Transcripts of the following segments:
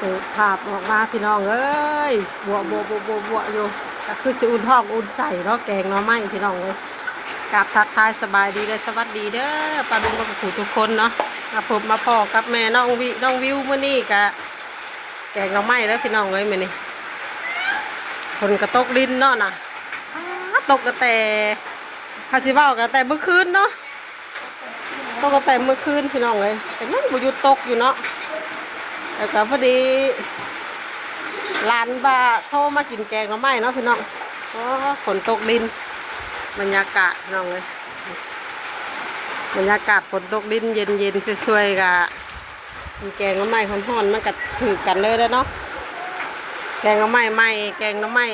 ເປີດພາບອອກມາພີ່ນ້ອງເອີຍ ບົວໆໆໆຢູ່ ກໍຄືຊິອຸ່ນທ້ອງອຸ່ນໄສ້ເນາະ ແກງໜໍ່ໄມ້ພີ່ນ້ອງເອີຍ. ກາບທັກທາຍສະບາຍດີ ແລະ ສະຫວັດດີເດີ ປ້າລຸງ ເບິດທຸກຄົນເນາະ. ມາພົບມາພໍ້ກັບແມ່ນ້ອງວິ ນ້ອງວິວ ມື້ນີ້ກະແກງໜໍ່ໄມ້ເດີພີ່ນ້ອງເອີຍ. ມື້ນີ້ຝົນກະຕົກລິນເນາະນະ ຕກຕັ້ງແຕ່ ຖ້າຊິເວົ້າກໍແຕ່ມື້ຄືນເນາະ ຕົກຕັ້ງແຕ່ມື້ຄືນພີ່ນ້ອງເອີຍ ກໍຍັງບໍ່ຢຸດຕົກຢູ່ເນາະ. ແລ້ວກໍພໍດີຫຼານວ່າໂທມາກິນແກງໜໍ່ໄມ້ເນາະພີ່ນ້ອງ. ໂອ້ ຝົນຕົກລິນ ບັນຍາກາດພີ່ນ້ອງເອີຍ ບັນຍາກາດຝົນຕົກລິນເຢັນໆ ຊ່ວຍໆ ກະ ກິນແກງໜໍ່ໄມ້ຮ້ອນໆ ມັນກະຖືກກັນເລີຍເນາະ. ແກງໜໍ່ໄມ້ໃໝ່ ແກງໜໍ່ໄມ້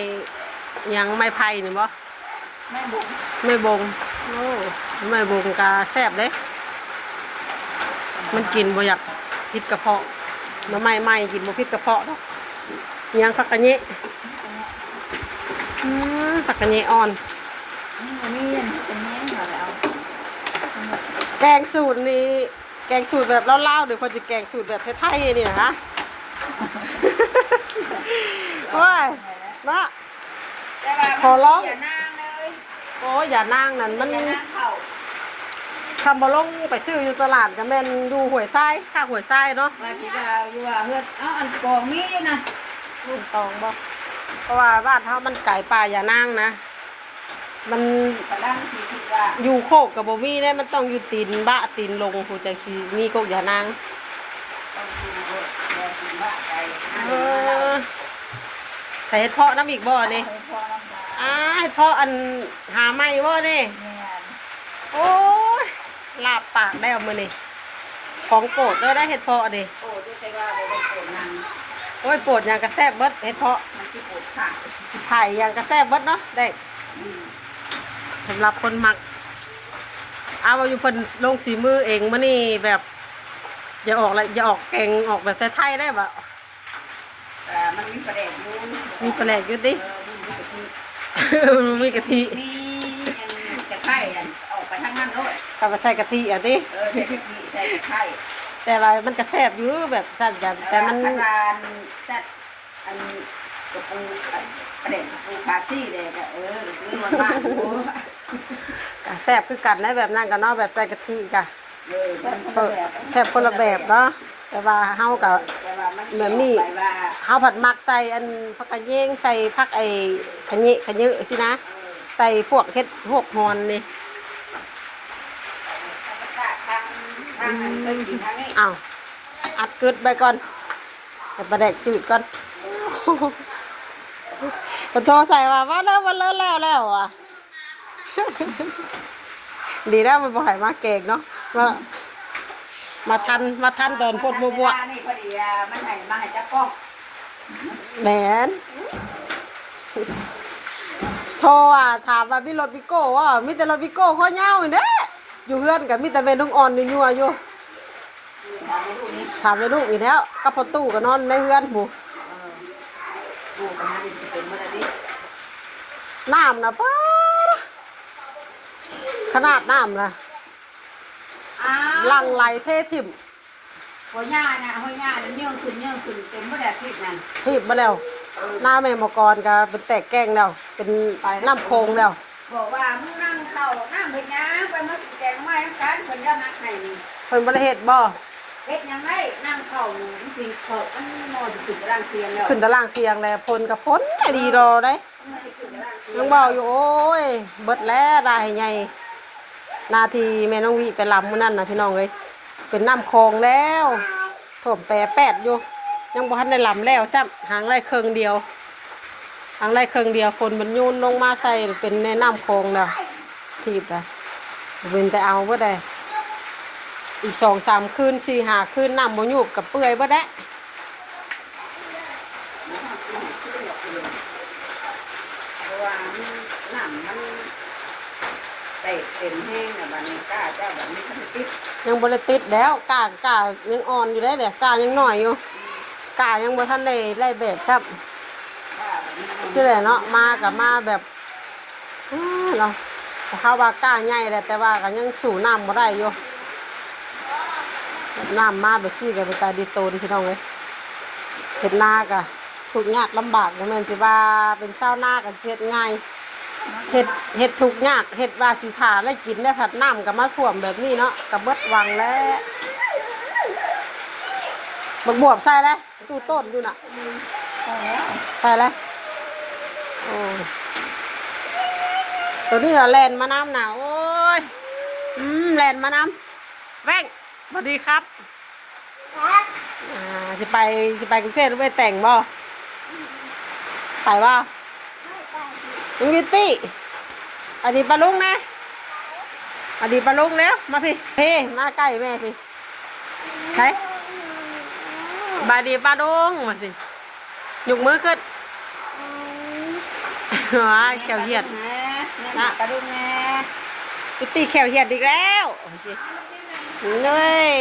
ຫຍັງ ໄມ້ໄຜ່ນີ້ບໍ່? ໄມ້ບົງ ໄມ້ບົງ. ໂອ້ ໄມ້ບົງກະແຊບເດ້ ມັນກິນບໍ່ຢາກຜິດກະເພາະ ໜໍ່ໄມ້ໃໝ່ກິນບໍ່ຜິດກະເພາະດອກ. ຫຍັງ ຜັກກະແຍະ ອືມ ຜັກກະແຍະອ່ອນ. ອືມ ອັນນີ້ເປັນແຍງເອົາແລ້ວ ແກງສູດນີ້ ແກງສູດແບບລາວໆ ຫຼື ເພິ່ນຊິແກງສູດແບບໄທໆ ນີ້ນະ? ໂອ້ຍ ເນາະ ແຕ່ວ່າ ຂໍລອງ ຢ່ານາງເລີຍ. ໂອ້ຍ ຢ່ານາງນັ້ນມັນ ຢ່ານາງເຂົ້າ ຄັນບໍ່ລົງໄປຊື້ຢູ່ຕະຫຼາດ ກໍແມ່ນຢູ່ຫ້ວຍຊາຍ ພາກຫ້ວຍຊາຍເນາະ. ວ່າຊິວ່າຢູ່ວ່າເຮືອນ ເອົ້າ ອັນກອງມີຢູ່ນະ ເຮືອນຕອງບໍ່? ເພາະວ່າບ້ານເຮົາມັນໄກປ່າຢ່ານາງນະ. ມັນ ກຳລັງຊິຄິດວ່າ ຢູ່ໂຄກກໍບໍ່ມີເດ້ ມັນຕ້ອງຢູ່ຕີນບ້າ ຕີນລົງພຸ້ນ ຈັ່ງຊິມີກົກຢານາງ. ຕ້ອງຢູ່ແຖວຕີນບ້າໄກ. ເອີ ໃສ່ເຫັດເຜາະນຳອີກບໍ່ນີ້? ເຫັດເຜາະນຳ. ອາ ເຫັດເຜາະອັນຫາໃໝ່ບໍ່ນີ້? ແມ່ນ. ໂອ້ຍ ລາບປາກແລ້ວມື້ນີ້ ຂອງໂປດເດີໄດ໋ເຫັດເຜາະນີ້. ໂອ້ ຢູ່ ແຕ່ວ່າບໍ່ໄດ້ໂປດຫຍັງ. ໂອ້ຍ ໂປດຫຍັງກໍແຊບເບິດເຫັດເຜາະ ມັນຊິໂປດຂາຍ ຂາຍຫຍັງກໍແຊບເບິດເນາະ ໄດ້. ອືມ ສຳລັບຄົນມັກ ເອົາຢູ່ ເພິ່ນລົງສີມືເອງມື້ນີ້ ແບບ ຢ່າອອກລະ ຢ່າອອກແກງ ອອກແບບໄທໆ ໄດ້ບໍ່? ເອີ ມັນມີປາແດກຢູ່ ມີປາແດກຢູ່ຕິ? ເອີ ມີກະທິ ມີກະທິ ມີອັນຕະໄຄ ອັນອອກໄປທາງນັ້ນໂລດ ກໍໄປໃສ່ກະທິເອົາຕິ? ເອີ ໃສ່ກະທິ ໃສ່ຕະໄຄ ແຕ່ວ່າມັນກໍແຊບຢູ່ແບບຊັ້ນ ແຕ່ມັນ ຄັນວ່າ ອັນ ອັນກະປູ ອັນປາແດກກະປູພາຊີແດ່ ກໍ ເອີ ກໍຄືວ່າບ້ານຢູ່ ກໍແຊບຄືກັນໄດ໋ ແບບນັ້ນກໍເນາະ ແບບໃສ່ກະທິກະ ເອີ ແຊບຄົນລະແບບເນາະ. ແຕ່ວ່າເຮົາກໍ ແບບນີ້ ເຮົາພັດມັກໃສ່ອັນຜັກກະແຍງ ໃສ່ຜັກໄອ້ຂະເຍະຂະເຍະຊີ້ນະ ໃສ່ພວກເຫັດພວກຫອນນີ້. ເອົ້າ ອັດກຶດໄວ້ກ່ອນ ໃຫ້ປາແດກຈືດກ່ອນ. ເພິ່ນໂທໃສ່ວ່າ ມາເລີ ມາເລີ ແລ້ວ ແລ້ວວ່າ. ດີແລ້ວມັນບໍ່ໃຫ້ມາແກງເນາະ ມາ ມາທັນ ມາທັນຕອນໂພດບົວໆ ນີ້ພໍດີ ມັນໃຫ້ ມາໃຫ້ຈັບກ້ອງ. ແມ່ນ ໂທວ່າ ຖາມວ່າມີລົດວີໂກ້ບໍ່? ມີແຕ່ລົດວີໂກ້ຄໍຍາວນີ້ແຫຼະ ຢູ່ເຮືອນກໍມີແຕ່ແມ່ລຸງອ່ອນຍົວໆຢູ່. ຖາມແມ່ລູກອີກແລ້ວ ກັບພໍ່ຕູ້ກໍນອນໃນເຮືອນພຸ້ນ. ເອີ ລູກກໍຫາເຮັດກິນເປັນໝົດແລ້ວຕິ? ນ້ຳນະ ປາດ ຂະໜາດນ້ຳນະ ອ້າວ ຫຼັ່ງໄຫຼເທຖິ້ມ. ຫົວຫຍ້ານະ ຫົວຫຍ້ານະ ເຍີ້ງຂຶ້ນ ເຍີ້ງຂຶ້ນ ເຕັມໝົດແລ້ວ ທີບນັ້ນ ທີບໝົດແລ້ວ. ເອີ ໜ້າແມ່ໝໍກອນກໍເປັນແຕກແກ້ງແລ້ວ ເປັນນ້ຳໂຂງແລ້ວ. ບອກວ່າ ມຶງນັ່ງເຂົ້ານ້ຳເຮັດຫຍັງ ໄປມາກິນແກງໜໍ່ໄມ້ນຳກັນ ເພິ່ນຈະມັກໃຫ້ນີ້. ເພິ່ນບໍ່ໄດ້ເຮັດບໍ່? ເຮັດຫຍັງໄດ້ ນັ່ງເຂົ້ານີ້ມັນຊິເຂົ້າ ມັນບໍ່ຊິຂຶ້ນຕາລ່າງທ່ຽງແລ້ວ ຂຶ້ນຕາລ່າງທ່ຽງແລ້ວ. ຝົນກໍຝົນ ເອີ ດີລໍໄດ໋ ມັນຊິຂຶ້ນຕາລ່າງທ່ຽງ ຍັງເວົ້າຢູ່. ໂອ້ຍ ເບິດແລ້ວ ໜ້າໃຫ້ໃຫຍ່ ໜ້າທີ່ແມ່ນ້ອງວິໄປລຳມື້ນັ້ນນະ ພີ່ນ້ອງເອີຍ ເປັນນ້ຳຂອງແລ້ວ. ຖ້ວມແປແປດຢູ່ ຍັງບໍ່ທັນໄດ້ລຳແລ້ວຊ້ຳ ຫາງໄດ້ເຄິ່ງດຽວ ຫາງໄດ້ເຄິ່ງດຽວ ຝົນມັນໂຍນລົງມາໃສ່ເປັນໃນນ້ຳຂອງແລ້ວ ທີບລະ ເປັນແຕ່ເອົາເບິດໃດ໋. ອີກສອງສາມຄືນ ສີ່ຫ້າຄືນ ນ້ຳບໍ່ຍູບກໍເປື່ອຍເບິດແຫຼະ. ເພາະວ່າມັນ ນ້ຳມັນແຕກເຕັມແຮງ ແລ້ວບັດນີ້ກ້າເຈົ້າ ບັດນີ້ມັນຕິດ ຍັງບໍ່ໄດ້ຕິດແລ້ວ ກ້າ ກ້າຍັງອ່ອນຢູ່ເດ້ ກ້າຍັງນ້ອຍຢູ່ ກ້າຍັງບໍ່ທັນໄດ້ ໄດ້ແບບຊ້ຳ. ຊີ້ແຫຼະເນາະ ມາກໍມາແບບ ເອີ ເນາະ ເຂົາວ່າກ້າໃຫຍ່ແຫຼະ ແຕ່ວ່າກໍຍັງສູ້ນ້ຳບໍ່ໄດ້ຢູ່. ນ້ຳມາແບບຊີ້ກໍເປັນຕາດີໂຕນ ພີ່ນ້ອງເອີຍ. ເຮັດນາກະທຸກຍາກລຳບາກ ບໍ່ແມ່ນຊິວ່າເປັນຊາວນາກະຊິເຮັດງ່າຍ ເຮັດ ເຮັດທຸກຍາກ ເຮັດວ່າຊິຖ້າໄດ້ກິນໄດ້ ພັດນ້ຳກະມາຖ້ວມແບບນີ້ເນາະ ກະເບິດຫວັງແລ້ວ. ບັກບວບໃສ່ແລ້ວ ຕູ້ຕົ້ນຢູ່ນະ ໃສ່ແລ້ວ. ໂອ້ ໂຕນີ້ລະແລ່ນມານຳນະ ໂອ້ຍ ອືມ ແລ່ນມານຳ ແວ່ງ ສະຫວັດດີຄັບ. ອ່າ ຊິໄປ ຊິໄປກຸງເທບ ຫຼື ໄປແຕ່ງບໍ່? ໄປບໍ່? ລຸງບິວຕີ້ ສະຫວັດດີປ້າລຸງແດ່ ສະຫວັດດີປ້າລຸງແລ້ວ ມາພີ້ ພີ້ ມາໃກ້ແມ່ພີ້ ໃສ ສະຫວັດດີປ້າລຸງ ມາຊິ ຍົກມືຂຶ້ນ ວ້າຍ ແຂ້ວຫຽນ ນະ ປ້າລຸງແດ່ ບິວຕີ້ແຂ້ວຫຽນອີກແລ້ວ ເອີຍ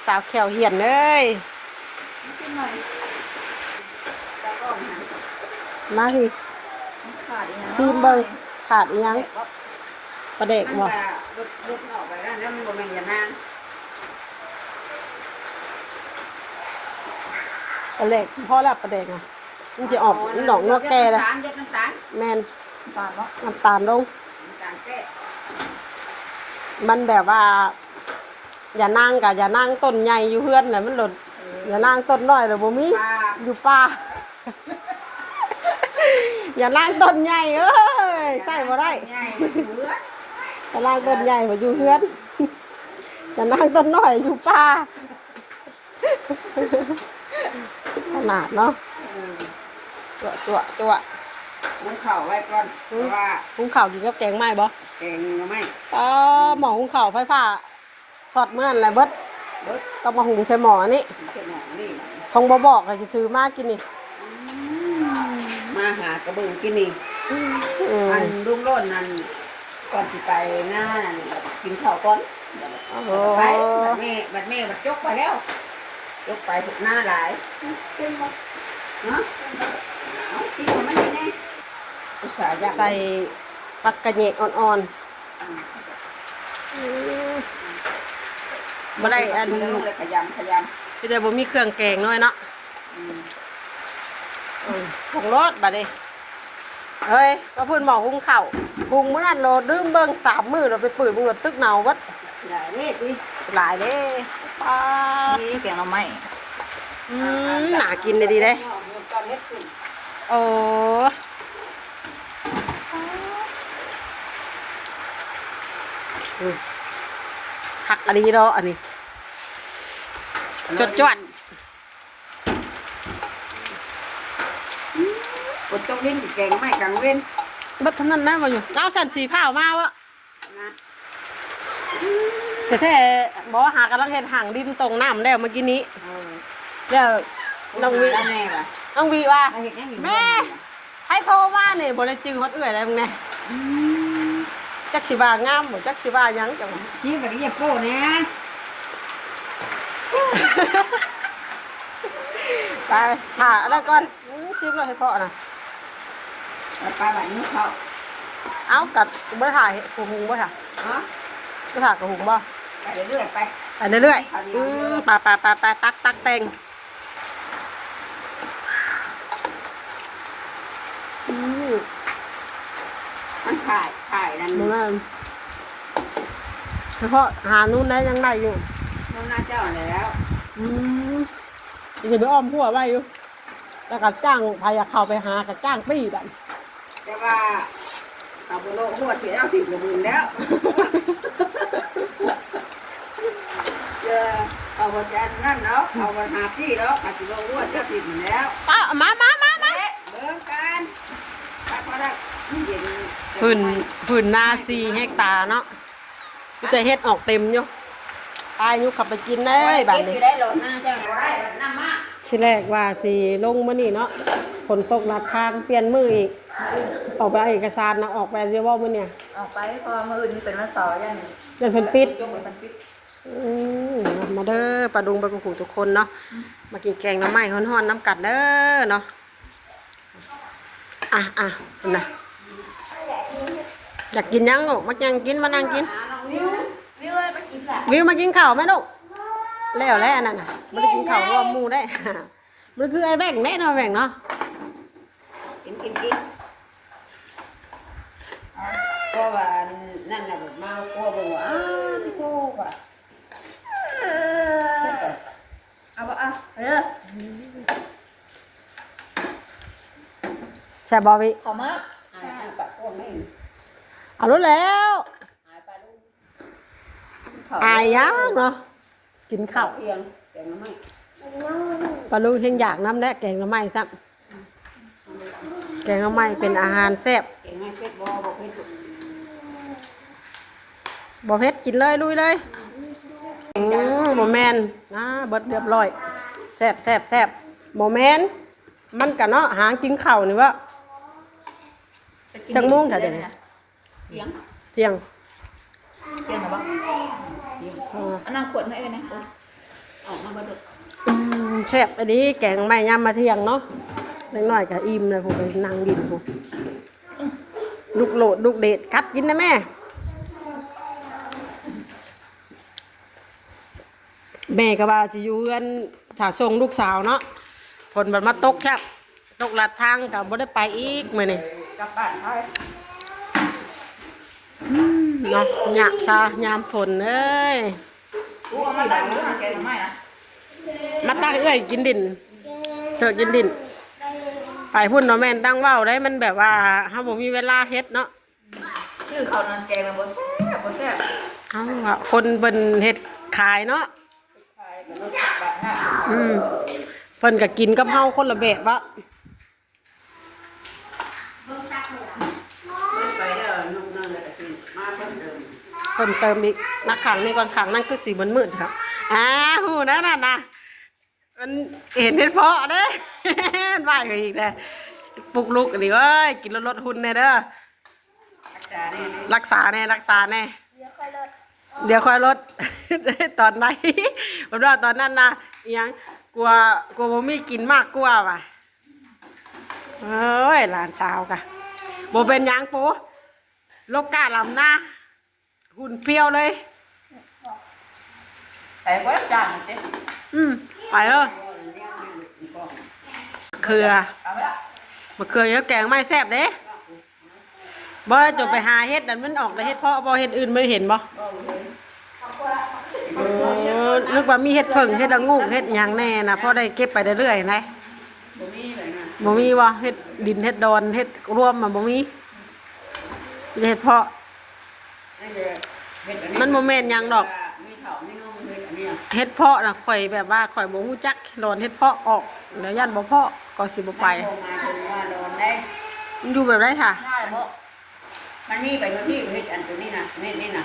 ສາວແຂ້ວຫຽນເອີຍ ມາພີ້ ຊີມເບິ່ງ ຂາດອີ່ຫຍັງ? ປາແດກບໍ່? ມັນກະຫຼຸດ ຫຼຸດອອກໄປແລ້ວ ມັນບໍ່ແມ່ນຢານາງ ປາແດກ ພໍແລ້ວປາແດກນະ ມັນຈະອອກ ມັນອອກນົວແກ່ແລ້ວ ແມ່ນ ນ້ຳຕານເນາະ ນ້ຳຕານລົງ ນ້ຳຕານແກ້ ມັນແບບວ່າ ຢານາງກະຢານາງຕົ້ນໃຫຍ່ຢູ່ເຮືອນແຫຼະ ມັນໂດນ ເອີ ຢານາງຕົ້ນນ້ອຍລະບໍ່ມີ ຢູ່ປ່າ ຢານາງຕົ້ນໃຫຍ່ເອີຍ ໃຊ້ບໍ່ໄດ້ ຢານາງຕົ້ນໃຫຍ່ມາຢູ່ເຮືອນ ຢານາງຕົ້ນນ້ອຍຢູ່ປ່າ ຂະໜາດເນາະ ເອີ ຕົວະ ຕົວະ ຕົວະ ຫຸງເຂົ້າໄວ້ກ່ອນ ຫືມ ເພາະວ່າ ຫຸງເຂົ້າກິນກັບແກງໄມ້ບໍ່? ແກງໜໍ່ໄມ້ ອໍ ໝໍ້ຫຸງເຂົ້າໄຟຟ້າ ຊັອດມື້ນັ້ນແຫຼະເບິດ ເບິດ ຕ້ອງມາຫຸງໃສ່ໝໍ້ອັນນີ້ ໃສ່ໝໍ້ອັນນີ້ ຄົງບໍ່ບອກໃຜຊິຖືມາກິນນີ້ ອືມ ມາຫາກະເບິ່ງກິນນີ້ ອືມ ອັນລຸງໂລດນັ້ນ ກ່ອນຊິໄປນານັ້ນ ກິນເຂົ້າກ່ອນ ໂອ້ໂຫ ໄປ ບັດແມ່ ບັດແມ່ບັດຈົກໄປແລ້ວ ຈົກໄປນາຫຼາຍ ເປັນບໍ່? ເນາະ ເອົາ ຊິມໃຫ້ມັນແດ່ ອຸດສ່າຫຍັງ ໃສ່ຜັກກະແຍງອ່ອນໆ ອືມ ອືມ ບໍ່ໄດ້ອັນ ຂະຫຍຳ ຂະຫຍຳ ຄືແຕ່ບໍ່ມີເຄື່ອງແກງນ້ອຍເນາະ ອືມ ອືມ ຜົງໂລດບາດນີ້ ເຮີ້ຍ ວ່າເພິ່ນເວົ້າຫຸງເຂົ້າ ຫຸງມື້ນັ້ນໂລດ ລືມເບິ່ງ ສາມມື້ໂລດ ໄປເປີດເບິ່ງໂລດ ຕຶກເນົ່າເບິດ ຫຼາຍເດ້ຕິ ຫຼາຍເດ້ ປ້າ ນີ້ແກງໜໍ່ໄມ້ ອືມ ໜ້າກິນດີເດ້ ຕອນເຮັດຂຶ້ນ ໂອ້ ອືມ ຄັກອີ່ຫຼີເນາະອັນນີ້ ຈວດໆ ຝົນຕົກລິນ ແກງໜໍ່ໄມ້ກາງເວັນ ເບິດເທົ່ານັ້ນນະ ວ່າຢູ່ ເອົາຊັ້ນສີຟ້າວມາວະ ນະ ແທ້ໆ ບໍ່ ຫາກຳລັງເຮັດຫາງດິນຕົງນ້ຳແລ້ວເມື່ອກີ້ນີ້ ເອີ ແລ້ວນ້ອງວິ ແມ່ວ່າ ນ້ອງວິວ່າ ມາເຮັດຫຍັງຢູ່ ແມ່ ໃຜໂທມານີ້ ບໍ່ໄດ້ຈື່ຮອດເອື້ອຍແລ້ວມຶງແນ່ ອືມ ຈັກຊິວ່າງາມບໍ່ ຈັກຊິວ່າຫຍັງ ຈັ່ງວ່າ ຊິບໍ່ໄດ້ຢ່າໂປ້ແນ່ ໄປ ຖ້າແລ້ວກ່ອນ ອືມ ຊິມໂລດໃຫ້ເພາະນະ ໄປບາດນີ້ເພາະ ເອົ້າ ກະບໍ່ໄດ້ຖ້າເຮັດ ຜູ້ຫຸງບໍ່ຖ້າ ຮະ ບໍ່ຖ້າກະຫຸງບໍ່ ໄປເລື້ອຍໆ ໄປ ໄປເລື້ອຍໆ ອືມ ໄປໆໆໆ ຕັກໆແຕ່ງ ອືມ ມັນຂາຍ ຂາຍນັ້ນ ບໍ່ແມ່ນ ສະເພາະຫານູນໄດ້ ຍັງໄດ້ຢູ່ ນູນນາເຈົ້າແລ້ວ ອືມ ຊິໄປອ້ອມຫົວໄວ້ຢູ່ ແລ້ວກະຈ້າງ ໃຜຢາກເຂົ້າໄປຫາກະຈ້າງປີ້ບາດ ແຕ່ວ່າເຂົາບໍ່ໂລະຫົວຊິເອົາຖິ້ມລະບຶງແລ້ວ ເອີ ເຂົາບໍ່ຈະອັນນັ້ນດອກ ເຂົາບໍ່ຫາປີ້ດອກ ເຂົາຊິໂລະຫົວເຈົ້າຖິ້ມແລ້ວ ເອົາ ມາ ມາ ມາ ມາ ເບິ່ງກັນ ໄປພໍແລ້ວ ມັນເຢັນ ພື້ນ ພື້ນນາສີ່ເຮັກຕາເນາະ. ມີແຕ່ເຫັດອອກເຕັມຢູ່ ໄປ ຍຸກເຂົ້າໄປກິນເລີຍບາດນີ້ ຊິໄດ້ໂລນາ ຈັ່ງບໍ່ໄດ້ນຳມາ ທີແລກວ່າຊິລົງມື້ນີ້ເນາະ ຝົນຕົກລັດທາງ ປ່ຽນມື້ອີກ ອອກໄປເອົາເອກະສານນະ ອອກໄປຢູ່ບໍ່ມື້ນີ້ ອອກໄປ ເພາະວ່າມື້ອື່ນເປັນວັນເສົາ ຢ້ານ ຢ້ານເພິ່ນປິດ ເພິ່ນປິດ ອືມ ມາເດີ ປ້າລຸງເບິດ ທຸກຜູ້ທຸກຄົນເນາະ ມາກິນແກງໜໍ່ໄມ້ຮ້ອນໆນຳກັນເດີເນາະ. ອ່ະ ອ່ະ ພຸ້ນນະ ຢາກກິນຫຍັງລູກ ມານັ່ງກິນ ມານັ່ງກິນ ວິວ ມາກິນເຂົ້າແມ່ລູກ ແລ້ວແຫຼະອັນນັ້ນນະ ບໍ່ໄດ້ກິນເຂົ້າຮ່ວມໝູ່ໄດ້ ມັນຄືອ້າຍແວ່ງແຫຼະເນາະ ແວ່ງເນາະ. ກິນ ກິນ ກິນ. ເພາະວ່າອັນນັ້ນນະ ມາຄົວເບິ່ງວ່າ ອ້າ ໂທວ່າ ເອົາບໍ່ ເອົາ ເອີ ແຊບບໍ່ວິ? ເຂົ້າມາ ອາຍ ອາຍປາກກວ້າງແມ່ ເອົາໂລດແລ້ວ ອາຍປາກລຸງ ອາຍຫຍັງເນາະ ກິນເຂົ້າ ເທີ່ຍງ ແກງໜໍ່ໄມ້ ປາລຸງແຮງຢາກນຳແຫຼະ ແກງໜໍ່ໄມ້ຊ້ຳ. ແກງໜໍ່ໄມ້ເປັນອາຫານແຊບ ແກງໜໍ່ໄມ້ເຜັດບໍ່? ບໍ່ເຜັດ ບໍ່ເຜັດ ກິນເລີຍ ລຸຍເລີຍ. ອືມ ບໍ່ແມ່ນ ອາ ເບິດລຽບລ້ອຍ ແຊບ ແຊບ ແຊບ. ບໍ່ແມ່ນ ມັນກະເນາະ ຫາກິນເຂົ້ານີ້ວະ ຈັກໂມງ ຖ້າດຽວນີ້? ທ່ຽງ ທ່ຽງ ທ່ຽງແລ້ວບໍ່? ເອີ ອັນນັ້ນຂວດມາເອີ້ນນະ ເອົາມາເບິດ. ອືມ ແຊບອີ່ຫຼີ ແກງໜໍ່ໄມ້ຍາມມາທ່ຽງເນາະ ເດັກນ້ອຍກະອີ່ມແລ້ວ ຜູ້ໄປນັ່ງຫຼິ້ນຜູ້ ອືມ ລູກໂລດລູກເດດ ກັດກິນນະແມ່. ແມ່ກໍວ່າຊິຢູ່ເຮືອນຖ້າສົ່ງລູກສາວເນາະ ຝົນບັດມາຕົກຊ້ຳ ຕົກລັດທາງກໍບໍ່ໄດ້ໄປອີກມື້ນີ້ ກັບບ້ານໄປ. ອືມ ເນາະ ຍາມຊາ ຍາມຝົນເອີຍ ກູເອົາມາຕັ້ງຢູ່ຫັ້ນແກງໜໍ່ໄມ້ນະ ມາຕັ້ງເອື້ອຍກິນດິ້ນ ເສີກກິນດິ້ນ. ໄປພຸ້ນເນາະ ແມ່ນຕັ້ງເວົ້າໄດ້ ມັນແບບວ່າເຮົາບໍ່ມີເວລາເຮັດເນາະ. ຊື່ເຂົ້ານັ້ນແກງນະບໍ່ແຊບ ບໍ່ແຊບ. ເອົ້າ ວ່າຄົນເພິ່ນເຮັດຂາຍເນາະ ຂາຍກໍລົດບາດຫ້າ. ອືມ ເພິ່ນກໍກິນກັບເຮົາຄົນລະແບບເນາະ. ໄປແລ້ວ ນຸ່ງນັ້ນແລ້ວກໍຊິມາເພີ່ມເຕີມ ເພີ່ມເຕີມອີກ. ມາຂ້າງນີ້ກ່ອນ ຂ້າງນັ້ນຄືຊິມືດໆ ເນາະ. ອາ ຮູ້ແນວນັ້ນນະ. ມັນເຫັນເຫັດເພາະເດ້ ມັນວ່າອີກແລ້ວ ປຸກລຸກອັນນີ້ເອີຍ ກິນລົດໆ ຮຸ່ນແດ່ເດີ ຮັກສາແດ່ ຮັກສາແດ່ ຮັກສາແດ່ ດຽວຄ່ອຍລົດ ດຽວຄ່ອຍລົດ ຕອນໃດ ເພິ່ນວ່າຕອນນັ້ນນະ ອີ່ຫຍັງ ກົວ ກົວບໍ່ມີກິນມາກກວ່າວ່າ. ເອີຍ ຫຼານສາວກະ ບໍ່ເປັນຫຍັງປູ ໂລກາລຳນາ ຫຸ່ນພຽວເລີຍ ໄປບໍ່ໄດ້ຈ້າງຕິ. ອືມ ໄປເລີຍ ເຂືອ ມະເຂືອແກງໜໍ່ໄມ້ແຊບເດ້. ບໍ່ ເຈົ້າໄປຫາເຮັດນັ້ນ ມັນອອກແຕ່ເຫັດເພາະ ບໍ່ ເຮັດອື່ນບໍ່ເຫັນບໍ່? ເອີ ນຶກວ່າມີເຫັດເຜິ້ງ ເຫັດລະໂງກ ເຫັດຫຍັງແດ່ນະ ພໍໄດ້ເກັບໄປເລື້ອຍໆ ນະ. ບໍ່ມີເລີຍນະ ບໍ່ມີບໍ່? ເຫັດດິນ ເຫັດດອນ ເຫັດລວມ ມັນບໍ່ມີ ມີແຕ່ເຫັດເພາະ. ມັນບໍ່ແມ່ນຫຍັງດອກ ມີເຖົ້າມີນົມເຮັດອັນນີ້ ເຫັດເພາະນະ ຂ້ອຍແບບວ່າຂ້ອຍບໍ່ຮູ້ຈັກດອນເຫັດເພາະອອກ ແລ້ວຢ້ານບໍ່ພໍ້ ກໍຊິບໍ່ໄປ. ມັນບໍ່ໝາຍເຖິງວ່າດອນໃດ ມັນຢູ່ແບບໃດຫະ? ມັນມີໄປໂດຍທີ່ເຮັດອັນໂຕນີ້ນະ ເຮັດນີ້ນະ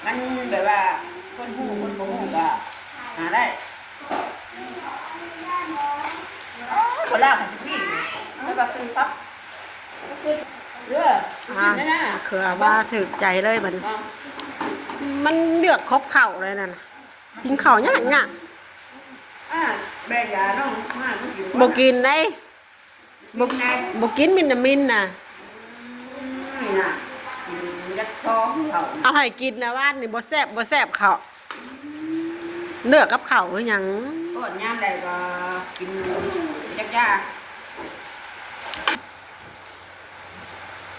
ມັນແບບວ່າຄົນຮູ້ຄົນບໍ່ຮູ້ກໍຫາໄດ້. ໂອ້ຍ ບໍ່ລາວໃຫ້ທຸກທີ່ ແລ້ວກໍຊື່ຊັບ ເອີ ອ່າ ຄືວ່າຖືກໃຈເລີຍບັດນີ້ ອ່າ ມັນເລືອກຄົບເຂົ້າໄດ້ນັ້ນ ກິນເຂົ້າຍາກໆ ອ່າ ແບ່ງຢານ້ອງມາບໍ່ກິນ ບໍ່ກິນເດ້ ບໍ່ກິນ ບໍ່ກິນ ມີແຕ່ມິນນະ ອືມ ນີ້ນະ ກິນຢາກທ້ອງເຂົາ ເອົາໃຫ້ກິນນະ ວານນີ້ບໍ່ແຊບ ບໍ່ແຊບເຂົ້າ ເລືອກກັບເຂົ້າຄືຫຍັງ ກອດຍາມໃດກໍກິນຈັກຢ່າງ.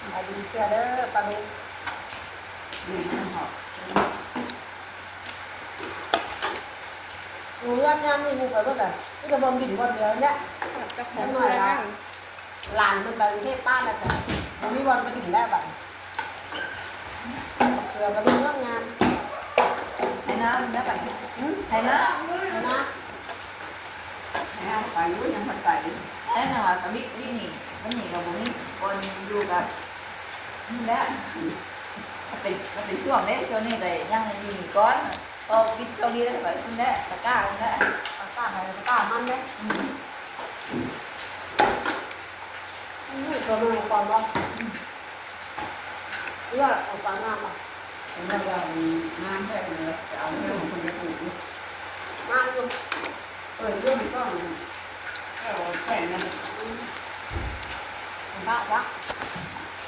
ສະບາຍດີເທື່ອເດີປາລຸງ ຢູ່ເຮືອນຍາມນີ້ໝູ່ໄປເບິດລະ ມີແຕ່ບ່ອນດິນບ່ອນດຽວນີ້ແຫຼະ ຈັກຂອງເຮືອນ ຫຼານເພິ່ນໄປກຸງເທບປາດແລ້ວ ບໍ່ມີບ່ອນໄປດິນແລ້ວບັດນີ້. ເສືອກະເບິ່ງງາມໆ ໄຖນາແລ້ວໄປ ຫຶ ໄຖນາ ໄຖນາ ໄຖນາໄປຢູ່ ຍັງບໍ່ໄປ ແລ້ວນະວ່າກະວິກ ວິກນີ້ ວັນນີ້ກະບໍ່ມີບ່ອນຢູ່ກະ ນີ້ແຫຼະ ມັນເປັນ ມັນເປັນຊ່ວງເດ້ ຊ່ວງນີ້ກະຍັງຢູ່ນີ້ກ່ອນ ພໍປິດຊ່ວງນີ້ແລ້ວໄປພຸ້ນແຫຼະ ຕະກ້າພຸ້ນແຫຼະ ຕະກ້າໃຜຕະກ້າມັນເດ້ ອືມ ນີ້ຕົວໜຶ່ງກ່ອນບໍ່? ອືມ ເລືອກເອົາປາງາມບໍ່? ເພິ່ນວ່າງາມແທ້ເພິ່ນວ່າ ຈະເອົາແນວຂອງເພິ່ນໄປປູກຢູ່ ງາມຢູ່ ເອີ ເລື່ອງມັນກໍ ເອີ ແຂວນນັ້ນ ອືມ ບ້າຈັກ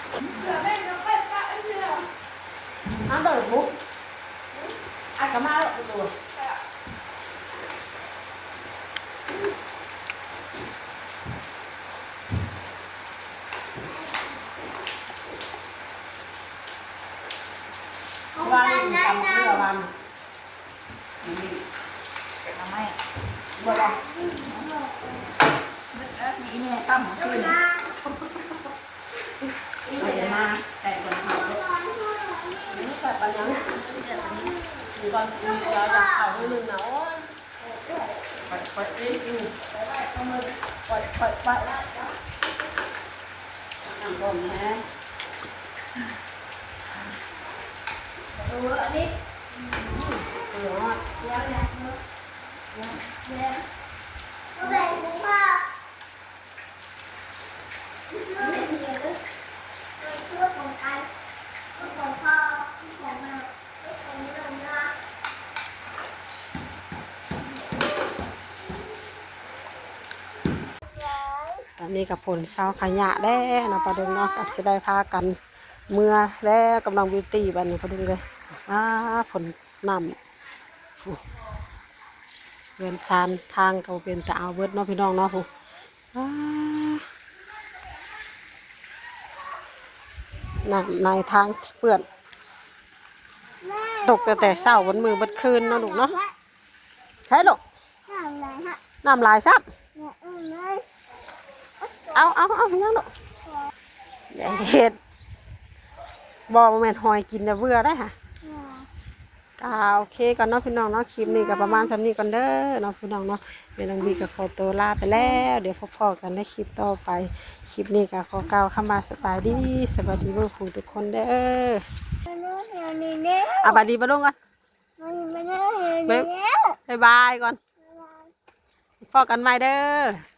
ເອີ ແມ່ນກໍໄປປະເທື່ອ ມາເບິ່ງບຸ ອາດກະມາແລ້ວ ປະຕູ ເອີ. ເອົາໄມ້ ບໍ່ໄດ້ ເບິດແລ້ວ ມີແມ່ຕຳຄືນນີ້ ເອົາມາໃສ່ຄົນເຮົາ ນີ້ແຊບປານຫຍັງ ກິນກ່ອນ ກິນ ເອົາຢາກເຂົ້າໜ້ອຍໜຶ່ງນະ ໂອ້ຍ ຂ້ອຍໆ ອືມ ຂ້ອຍໆ ນ້ຳຕົ້ມແຮງ ເອີ ອັນນີ້ ອືມ ເອີ ຮອດ ແລ້ວ ແລ້ວ ແລ້ວ ຕອນນີ້ກໍຝົນເຊົາຂະຍະແລ້ວເນາະ ປ້າດຸ່ງເນາະ ກໍຊິໄດ້ພາກັນເມືອແລ້ວ ກຳລັງບິວຕີບັດນີ້ ປ້າດຸ່ງເອີຍ ອ້າ ຝົນ ນ້ຳ ເຮືອນຊານທາງກໍເປັນຕາເອົາເບິດເນາະ ພີ່ນ້ອງເນາະ ຜູ້ ອ້າ ນ້ຳໃນທາງເປື້ອນ ຕົກຕັ້ງແຕ່ເຊົ້າເບິດມື້ເບິດຄືນເນາະລູກເນາະ ໃຊ່ລູກ ນ້ຳຫຼາຍຊະ ນ້ຳຫຼາຍຊ້ຳ ເອົາ ເອົາ ເອົາ ຍັງລູກ ຢ່າເຮັດ ບໍ່ ບໍ່ແມ່ນຫອຍກິນແລ້ວເບື່ອໄດ໋ຫະ ກະໂອເຄກ່ອນເນາະພີ່ນ້ອງເນາະ ຄລິບນີ້ກໍປະມານສ່ຳນີ້ກ່ອນເດີເນາະພີ່ນ້ອງເນາະ ແມ່ນ້ອງບີກໍຂໍຕົວລາໄປແລ້ວ ດຽວພົບພໍ້ກັນໃນຄລິບຕໍ່ໄປ ຄລິບນີ້ກໍຂໍກ່າວຄຳວ່າສະບາຍດີ ສະບາຍດີເບິດທຸກຄົນເດີ ສະບາຍດີປ້າລຸງກ່ອນ ບາຍບາຍກ່ອນ ພໍ້ກັນໃໝ່ເດີ.